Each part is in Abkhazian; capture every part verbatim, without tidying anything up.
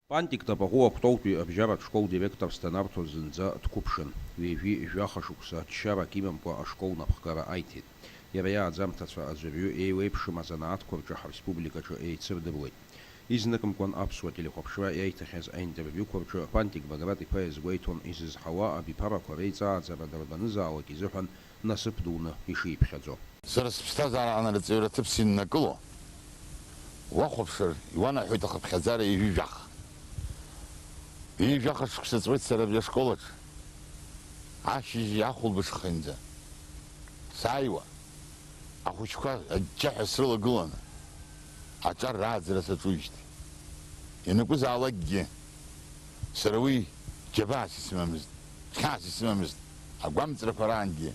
Пантик Тапаӷәыа Кәтолтәи абжьаратә школ директорс данарҭоз зынӡа дқәыԥшын. Ҩажәи жәаха шықәса аччарак имамкәа ашкол напхгара аиҭеит. Иара иааӡамҭацәа аӡәырҩы еиуеиԥшым азанааҭқәа рҿы ҳреспубликаҿы еицырдыруеит. Изныкымкәан аԥсуа телехәаԥшра иаиҭахьаз аинтервиуқәа рҿы Пантик Баграт-иԥа иазгәеиҭон изызҳауа абиԥарақәа реиҵааӡара дарбанызаалак изыҳәан насыԥ дуны ишиԥхьаӡо. Сара сыԥсҭазаараҟны арҵаҩра аҭыԥ синнакыло, уахәаԥшыр, иуанаҳәоит ахыԥхьаӡара ҩажәи жәаха. Ҩажәи жәаха шықәса ҵуеит сара абри ашкол аҿы. Ашьыжьи ахәылбыҽхаанӡа сааиуа, ахәыҷқәа аџьџьаҳәа срылагыланы, аҿар рааӡара саҿуижьҭеи. Ианакәызаалакгьы, сара уи џьабаас исымамызт, хьаас исымамызт, агәамҵрақәа раангьы,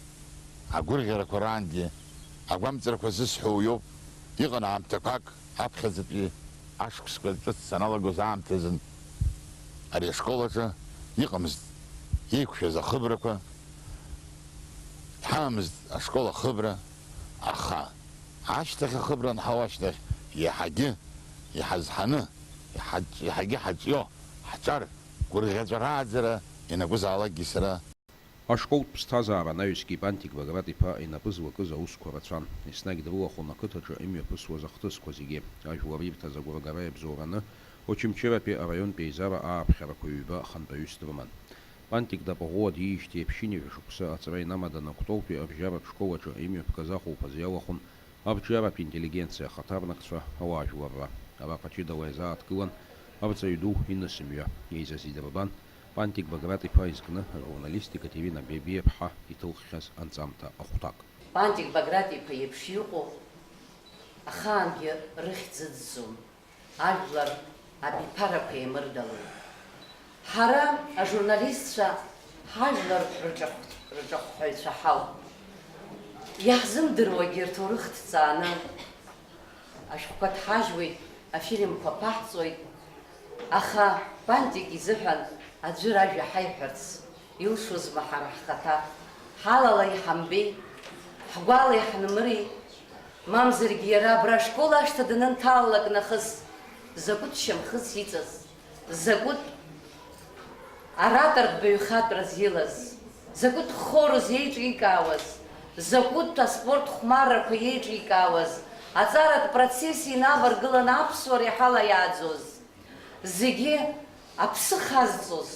агәырӷьарақәа раангьы, агәамҵрақәа зысҳәо уиоуп, иҟан аамҭақәак аԥхьаӡатәи ашықәсқәа ҿыц саналагоз аамҭазын ари ашкол аҿы иҟамызт еиқәшәаз ахыбрақәа, ҳамамызт ашкол ахыбра, аха ашьҭахь ахыбра анҳау ашьҭахь иаҳагьы иҳазҳаны, иҳаҿ-, иаҳагьы ҳаҿио, ҳҿар, гәырӷьаҵәа рааӡара ианакәызаалакгьы сара Ашколтә ԥсҭазаара анаҩсгьы Пантик Баграт-иԥа инапы злакыз аусқәа рацәан. Еснагь дрылахәын ақыҭаҿы имҩаԥысуаз ахҭысқәа зегьы, ажәлар ирҭаз агәыргара иабзоураны, Очамчыратәи араионтә еизара ааԥхьарақәа ҩба хантәаҩыс дрыман. Пантик Тапаӷәыа диижьҭеи ԥшьынҩажәа шықәса аҵра инамаданы Кәтолтәи абжьаратә школ аҿы имҩаԥгаз ахәылԥаз иалахәын арҿиаратә интеллигенциа ахаҭарнакцәа, ауаажәларра. Араҟа ҷыдала иазааҭгылан арҵаҩ ду Иныс имҩа. Еизаз идырбан Пантик Баграт-иԥа изкны ажурналист Екатерина Бебиаԥҳа иҭылххьаз анҵамҭа ахәҭак. Пантик Баграт-иԥа иеиԥш иҟоу ахаангьы рыхьӡ ыӡӡом, ажәлар абиԥарақәа еимырдалоит. Ҳара, ажурналистцәа, ҳажәлар рҿахә-, рҿахәҳәаҩцәа ҳауп. Иаҳзымдыруагьы рҭоурых ҭҵааны ашәҟәқәа ҭҳажьуеит, афильмқәа ԥаҳҵоит, аха Пантик изыҳәан аӡәыр ажәа ҳаиҳәарц илшозма ҳара ҳхаҭа? Ҳалала иҳамбеи, ҳгәала иаҳнмыри? Мамзаргьы иара абра ашкол ашҭа данынҭалалак нахыс, закәытә шьамхыс иҵаз, закәытә аратәартә баҩхатәраз илаз, закәытә хорыз иеиҿикаауаз, закәытә аспорт хәмаррақәа иеиҿикаауаз, аҵаратә процесс инаваргыланы аԥсуара иҳалаиааӡоз, зегьы аԥсы хазҵоз,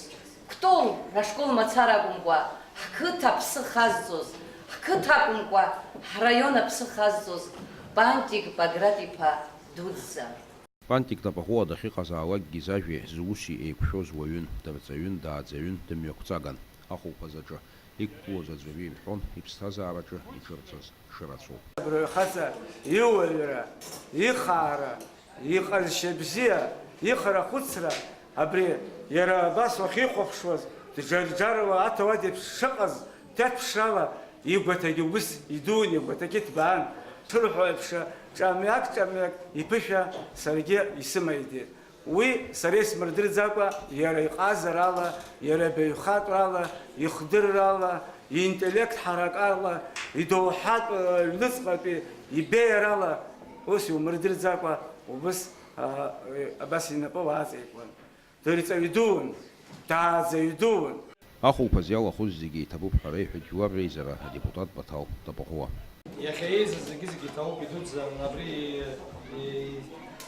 Кәтол ашкол мацара акәымкәа, ҳқыҭа аԥсы хазҵоз, ҳқыҭа акәымкәа, ҳраион аԥсы хазҵоз Пантик Баграт-иԥа дуӡӡа. Пантик Тапаӷәыа дахьыҟазаалакгьы зажәеи зуси еиқәшәоз уаҩын, дарҵаҩын, дааӡаҩын, дымҩақәҵаган. Ахәылԥаз аҿы иқәгылоз аӡәырҩы имҳәон иԥсҭазаараҿы иҿырҵәаз шырацәоу. Абри хаҵа иуаҩра, ихаара, иҟазшьа бзиа, ихарахәыцра, абри иара абас уахьихәаԥшуаз, дџарџаруа аҭауад еиԥш дшыҟаз, ҭаԥшрала игәаҭагьы ус идуун, игәаҭагьы ҭбаан, шырҳәо еиԥш, ҿамҩак-ҿамҩак иԥышәа саргьы исымаидеит. Уи сара исмырдырӡакәа, иара иҟазарала, иара ибаҩхатәрала, ихдыррала, иинтеллект ҳаракала, идоуҳатә, э, аҩныҵҟатәи ибеиарала, ус иумырдырӡакәа, убыс, а, э, абас инапы уааҵеикуан. Дырҵаҩ дуун, дааӡаҩ дуун. Ахәылԥаз иалахәыз зегьы иҭабуп ҳәа реиҳәеит жәлар реизара адепутат Баҭал Тапаӷәыа. Иахьа еизаз зегьы-зегьы иҭабуп, идуӡӡан абри, е,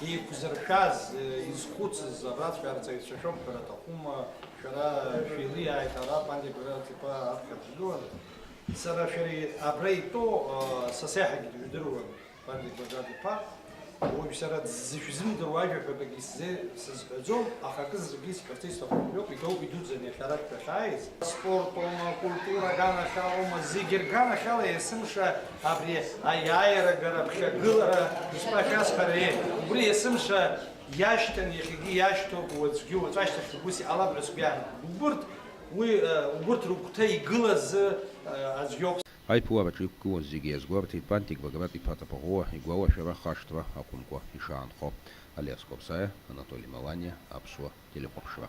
еиқәзыршәаз, е, изхәыцыз абраҵәҟьа арҵаҩцәа шәоуп ҳәара аҭахума, шәара шәеилиааит ара Пантик Баграт-иԥа аԥхьа дгылан. Сара шәара абра итәоу, а, са сеиҳагьы дыжәдыруан. Пантик Баграт-иԥа, уажә сара дзышәзымдыруа ажәа ҳәа акгьы сзы-, сызҳәаӡом, аха акы зегьы исҳәарц исҭаху убриоуп, идоуп идуӡӡан иахьа арахь шәахьааиз. Спорт аума, культура аганахьала аума, зегьы рганахьала есымша абри аиааира агара, аԥхьагылара, избан шәасҳәара, еи, убри есымша иашьҭан, иахьагьы иашьҭоуп, уаҵәгьы, уаҵәашьҭахь ус иҟалап ҳәа сгәы иаанагоит. Убырҭ, уи, э, убырҭ рыгәҭа игылаз, э, аӡә иоуп. Аиԥылараҿы иқәгылоз зегьы иазгәарҭеит Пантик Баграт-иԥа Тапаӷәыа игәалашәара хашҭра ақәымкәа ишаанхо. Алиас Қәаԥсаиа, Анатоли Маланиа, Аԥсуа телехәаԥшра.